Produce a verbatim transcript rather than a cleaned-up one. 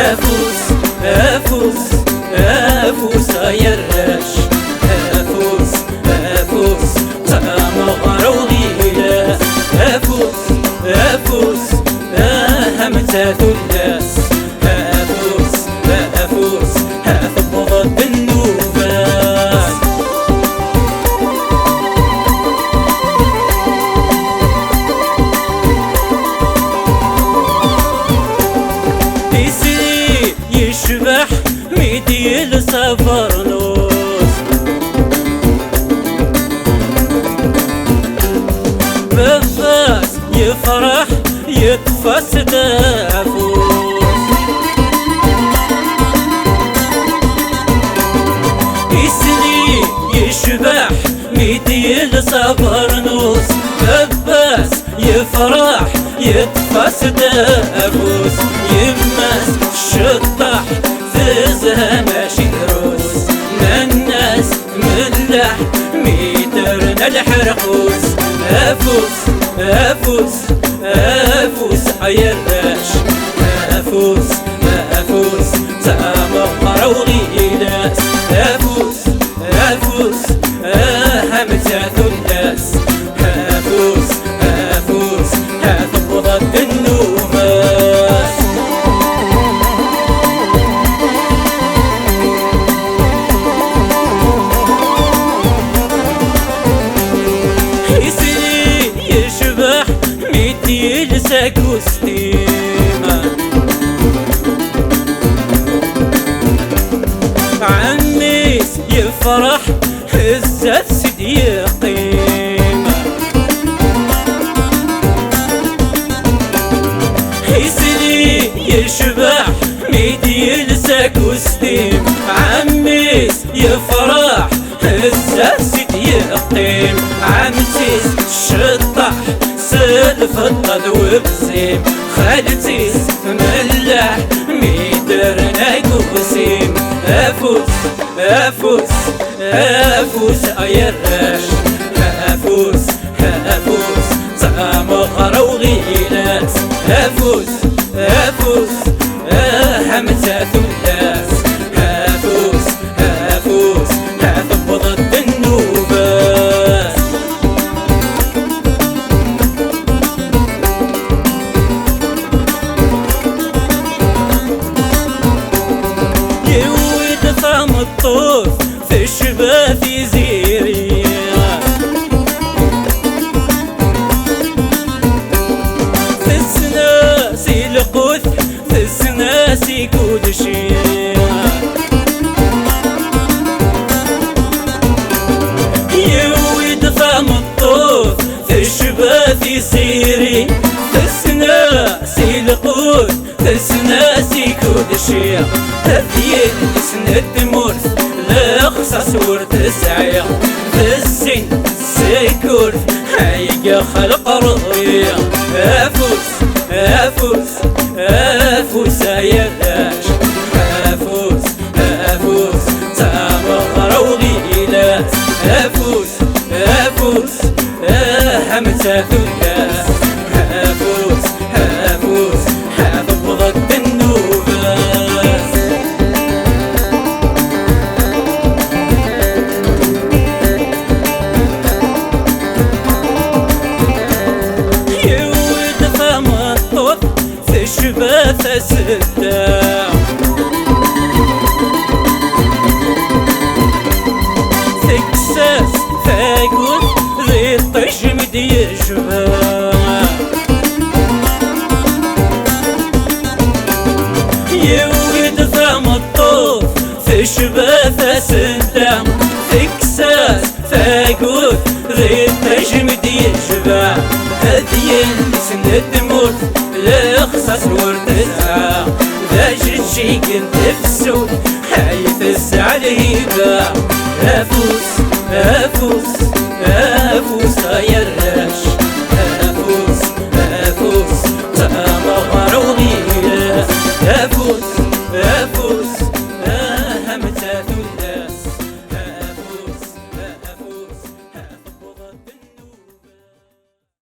Afus, afus, afus ay arrac. Afus, afus, tameɣra ulilas. Afus, afus, ahamt a tullas. Afus, afus, ha tewweḍ-d nnuba-s. Isli yecbeḥ mi d-yelsa abernus. Baba-s yefreḥ, yeṭṭef-as-d afus. Isli yecbeḥ mi d-yelsa abernus. Baba-s yefreḥ, yeṭṭef-as-d afus. Yemma-s tceṭṭeḥ, tezha mačči drus. Nnan-as melleḥ mi terna lḥerqus. Afus, afus, afus ay arrac. Afus, afus, tameɣra ulilas. Afus, afus, ahamt a tullas. Afus, afus, ha tewweḍ-d nnuba-s. Isli yecbeḥ mi d-yelsa akustim. Ɛemmi-s yefreḥ, zdat-s i d-yeqqim. Isli yecbeḥ mi d-yelsa akustim. Ɛemmi-s yefreḥ, zdat-s i d-yeqqim. Ɛemti-s tceṭṭeḥ s lfeṭṭa d websim. Xalti-s tmelleḥ mi d-terna akustim. Afus, afus, afus ay arrac. Afus, afus, tameɣra ulilas. Afus, afus, ahamt a tullas. Afus, afus, ha tewweḍ-d nnuba-s. Yewwi-d tameṭṭut tecba tiziri. Tessen-as i lqut, tessen-as i kulci. Yewwi-d tameṭṭut tecba tiziri, tessen-as i lqut, tessen-as i kulci. Ad yelsen tmurt, lexṣaṣ ur tesɛi. Tessin tsekkurt, ay ixelq Ṛebbi. Afus, afus, afus ay arrac. Afus, afus, tameɣra ulilas. Afus, afus, ahamt a tullas. Afus, afus, ha tewweḍ-d nnuba-s. Yewwi-d tameṭṭut tecba tasedda. Tekkes-as tagut di ṭṭij mi d-yecba. Yewwi-d tameṭṭut tecba tasedda, tekkes-as tagut di ṭṭij mi d-yecba. Ad yelsen tmurt, lexṣaṣ ur tesɛa. D ajeǧǧig n tefsut, ay tesɛa lhiba. Afus, afus, afus ay arrac. Afus, Rewḍi